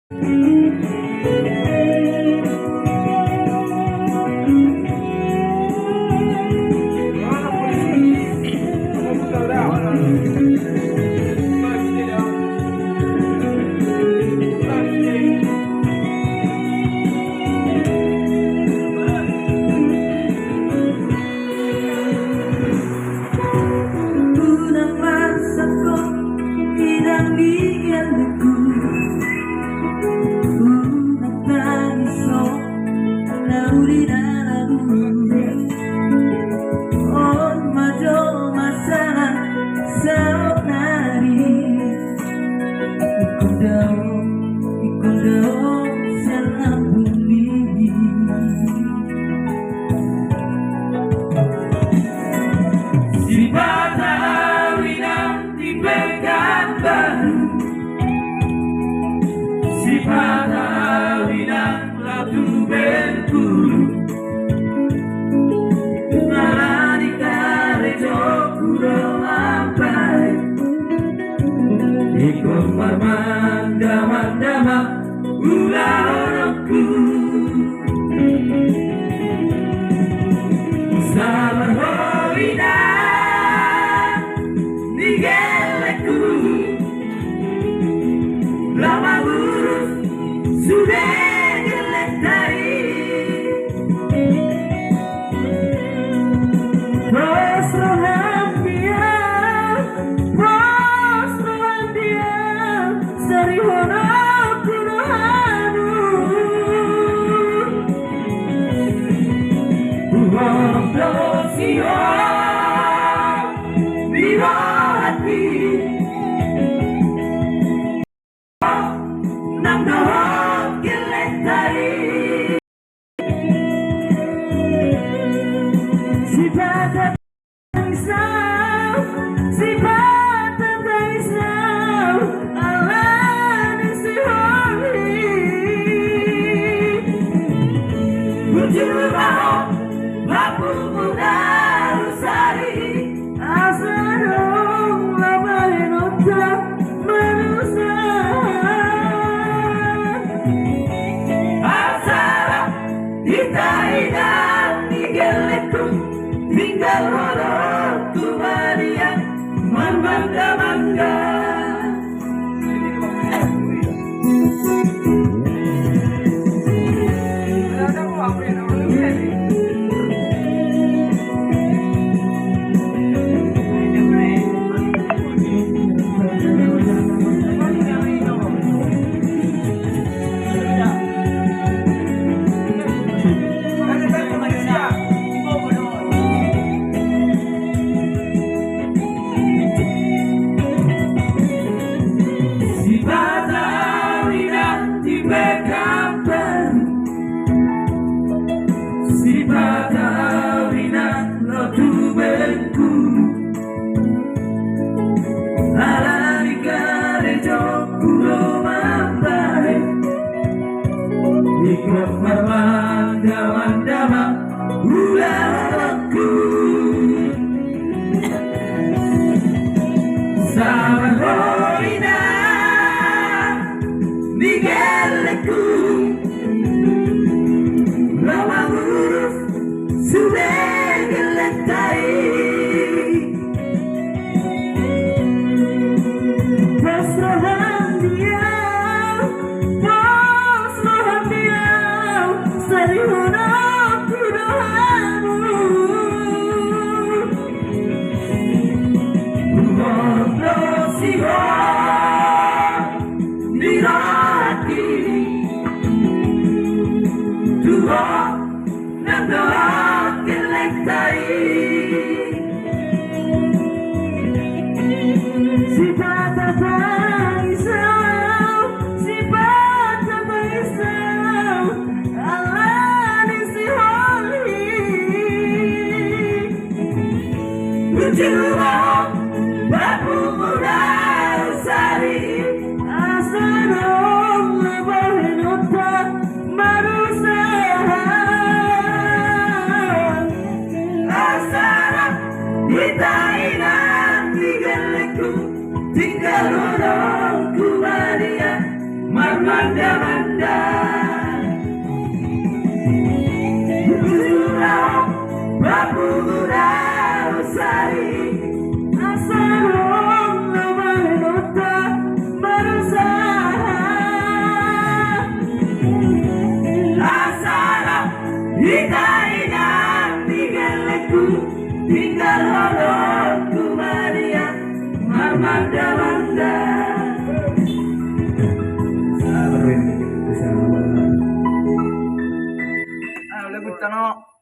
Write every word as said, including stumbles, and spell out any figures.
Unang marsak ho, inang ni gelekku. Unang tangis ho, na uli na lalu. On ma jo masalah saonari. Ingkon dao, ingkon dao sian lambungmi. Sipata au inang di Pekanbaru, sipata au inang laho tu Bengkulu. Ala ni karejongku do mambahen, ingkon marmanda-manda ma ulahononku. Sabar ho inang ni gelekku, laho mangurus sude gellengta i. Pos roham di au, pos roham di au, sarihononku do hamu. Huondosi ho di rohangki, nang dohot gellengta i. Sipata tangis au, sipata tangis au, ala ni sihol i. Bujur ma ho, Ompu Muda Rusari, asa adong ma bahenonta manusa. Asa ra hita inang ni gelekku, tinggal ho do tu balian marmanda-manda. Sipata au inang di Pekanbaru, sipata au inang laho tu Bengkulu. Ala ni karejongku do mambahen, ingkon marmanda-manda ma ulahononku. Sabar ho inang ni gelekku, laho mangurus sude gellengta i. Pos roham di au, pos roham di au, sarihononku do hamu. Huondosi ho di rohangki, tu ho nang dohot gellengta i. Sipata tangis au, sipata tangis au, ala ni sihol i. Bujur ma ho, Ompu Muda Rusari, asa adong ma bahenonta manusa. Asa ro hita inang di gellengku, tinggal holongku ma dia marmanda-manda. Ah, udah, gue tano.